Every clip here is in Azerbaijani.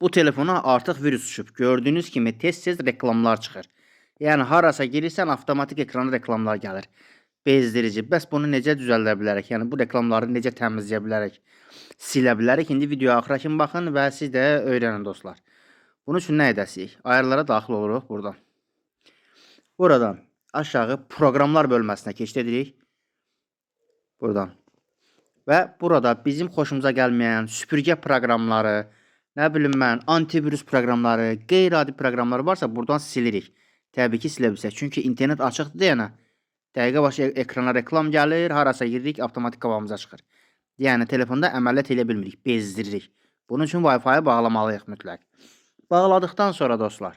Bu telefona artıq virus düşüb. Gördüyünüz kimi tez-tez reklamlar çıxır. Yəni harasa girirsən, avtomatik ekrana reklamlar gəlir. Bezdirici. Bəs bunu necə düzəldə bilərik? Yəni bu reklamları necə təmizləyə bilərik? Silə bilərik? İndi videoya axıra kimi baxın və siz də öyrənin dostlar. Bunun üçün nə edəsiyik? Ayarlara daxil oluruq buradan. Buradan aşağı proqramlar bölməsinə keçid edirik. Buradan. Və burada bizim xoşumuza gəlməyən süpürgə proqramları, nə bilim mən, antivirus proqramları, qeyri-adi proqramlar varsa buradan silirik. Təbii ki, silə bilsək. Çünki internet açıqdır deyənə dəqiqə başı ekrana reklam gəlir, harasa giririk, avtomatik qabağımıza çıxır. Yəni telefonda əməliyyat eləyə bilmirik, bezdiririk. Bunun üçün Wi-Fi-yi bağlamalıyıq mütləq. Bağladıqdan sonra dostlar,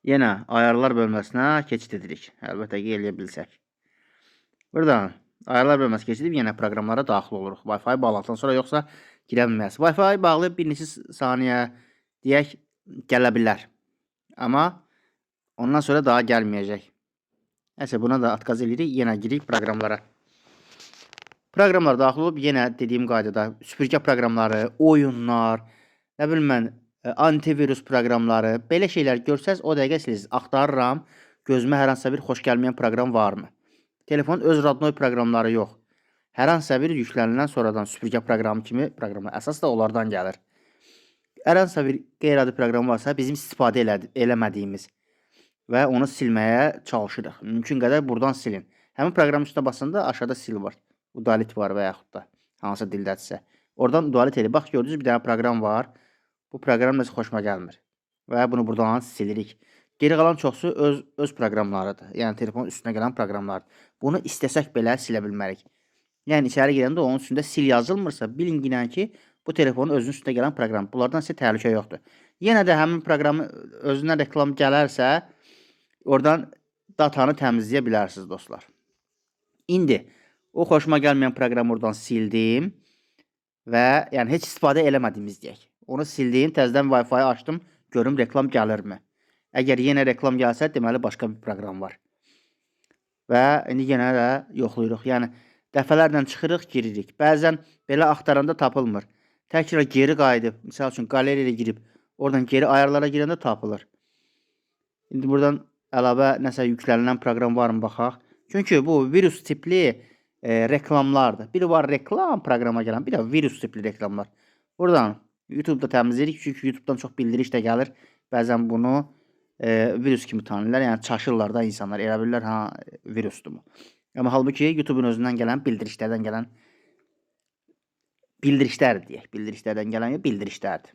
yenə ayarlar bölməsinə keçid edirik. Əlbəttə ki, eləyə bilsək. Buradan ayarlar bölməsi keçid edib yenə proqramlara daxil oluruq. Wi-Fi bağladıqdan sonra yoxsa girə bilməz. Wi-Fi bağlayıb bir neçə saniyə deyək gələ bilər. Amma ondan sonra daha gəlməyəcək. Nəsə buna da отказ eləyirik, yenə giririk proqramlara. Proqramlara daxil olub yenə dediyim qaydada süpürgə proqramları, oyunlar, nə bilim mən, antivirus proqramları, belə şeylər görsəz o dəqiqə silirsiniz. Axtarıram, gözümə hər hansısa bir xoş gəlməyən proqram varmı? Telefonun öz родной proqramları yox. Hər hansısa bir yüklənilən sonradan süpürgə proqramı kimi proqramlar əsas da onlardan gəlir. Hər hansısa bir qeyri-adi proqram varsa bizim istifadə eləmədiyimiz və onu silməyə çalışırıq. Mümkün qədər buradan silin. Həmin proqramın üstünə basanda aşağıda sil var. Удалить var və yaxud da hansı dildədirsə. Oradan удалить elə. Bax gördünüz, bir dənə proqram var. Bu proqram nəsə xoşuma gəlmir. Və bunu buradan silirik. Geri qalan çoxsu öz proqramlarıdır. Yəni telefonun üstünə gələn proqramlardır. Bunu istəsək belə silə bilmərik. Yəni içəri girəndə onun üstündə sil yazılmırsa, bilin ki, bu telefonun özünün üstünə gələn proqram. Bunlardan sizə təhlükə yoxdur. Yenə də həmin proqramın özündən reklam gələrsə, oradan datanı təmizləyə bilərsiniz dostlar. İndi o xoşuma gəlməyən proqramı oradan sildim və yəni heç istifadə eləmədiyimiz deyək. Onu sildim, təzədən Wi-Fi açdım, görüm reklam gəlirmi? Əgər yenə reklam gəlsə, deməli başqa bir proqram var. Və indi yenə də yoxlayırıq. Yəni dəfələrlə çıxırıq, giririk. Bəzən belə axtaranda tapılmır. Təkrar geri qayıdıb, misal üçün qalereyaya girib, oradan geri ayarlara girəndə tapılır. İndi buradan əlavə nəsə yüklənilən proqram varmı baxaq. Çünki bu virus tipli reklamlardır. Biri var reklam proqrama gələn, bir də virus tipli reklamlar. Buradan YouTube-da təmizləyirik. Çünki YouTube-dan çox bildiriş də gəlir. Bəzən bunu virus kimi tanıyırlar. Yəni çaşırlar da insanlar. Elə bilirlər ha virusdur bu. Amma halbuki YouTube-un özündən gələn bildirişlərdən gələn bildirişlər deyək. Bildirişlərdən gələn bildirişlərdir.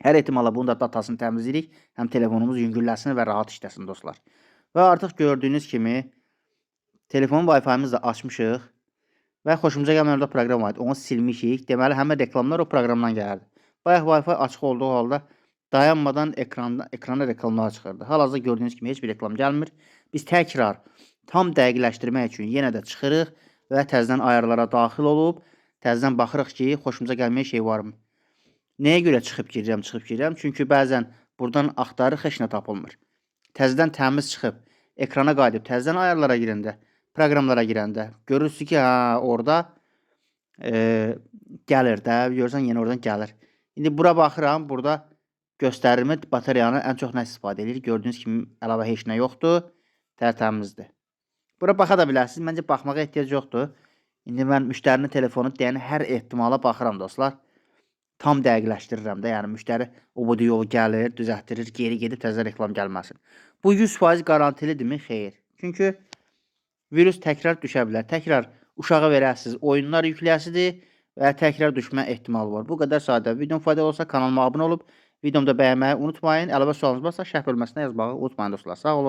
Hər ehtimala bunun da datasını təmizləyirik. Həm telefonumuz yüngülləsin və rahat işləsin dostlar. Və artıq gördüyünüz kimi telefon Wi-Fi-mizi də açmışıq və xoşumuza gəlməyən orada proqram var idi. Onu silmişik. Deməli həmin reklamlar o proqramdan gəlirdi. Bayaq Wi-Fi açıq olduğu halda dayanmadan ekrana reklamlar çıxırdı. Hal-hazırda gördüyünüz kimi heç bir reklam gəlmir. Biz təkrar tam dəqiqləşdirmək üçün yenə də çıxırıq və təzədən ayarlara daxil olub təzədən baxırıq ki, xoşumuza gəlməyən şey varmı? Nəyə görə çıxıb girirəm, çıxıb girirəm? Çünki bəzən buradan axtarırıq, heç nə tapılmır. Təzədən təmiz çıxıb ekrana qayıdıb təzədən ayarlara girəndə, proqramlara girəndə görürsünüz ki, hə, orada gəlir də, görürsən yenə oradan gəlir. İndi bura baxıram, burada göstərirmi batareyanı ən çox nə istifadə edir? Gördüyünüz kimi əlavə heç nə yoxdur, tərtəmizdir. Bura baxa da bilərsiniz. Məncə baxmağa ehtiyac yoxdur. İndi mən müştərinin telefonu deyən hər ehtimala baxıram dostlar. Tam dəqiqləşdirirəm də. Yəni müştəri o bu yol gəlir, düzəltdirir, geri gedib təzə reklam gəlməsin. Bu 100% qarantilidirmi? Xeyr. Çünki virus təkrar düşə bilər. Təkrar uşağa verəsiniz, oyunlar yükləyəsidir və təkrar düşmə ehtimalı var. Bu qədər sadə. Videom faydalı olsa kanalıma abunə olub videomu da bəyənməyi unutmayın. Əlavə sualınız varsa şərh bölməsinə yazmağı unutmayın dostlar. Sağ olun.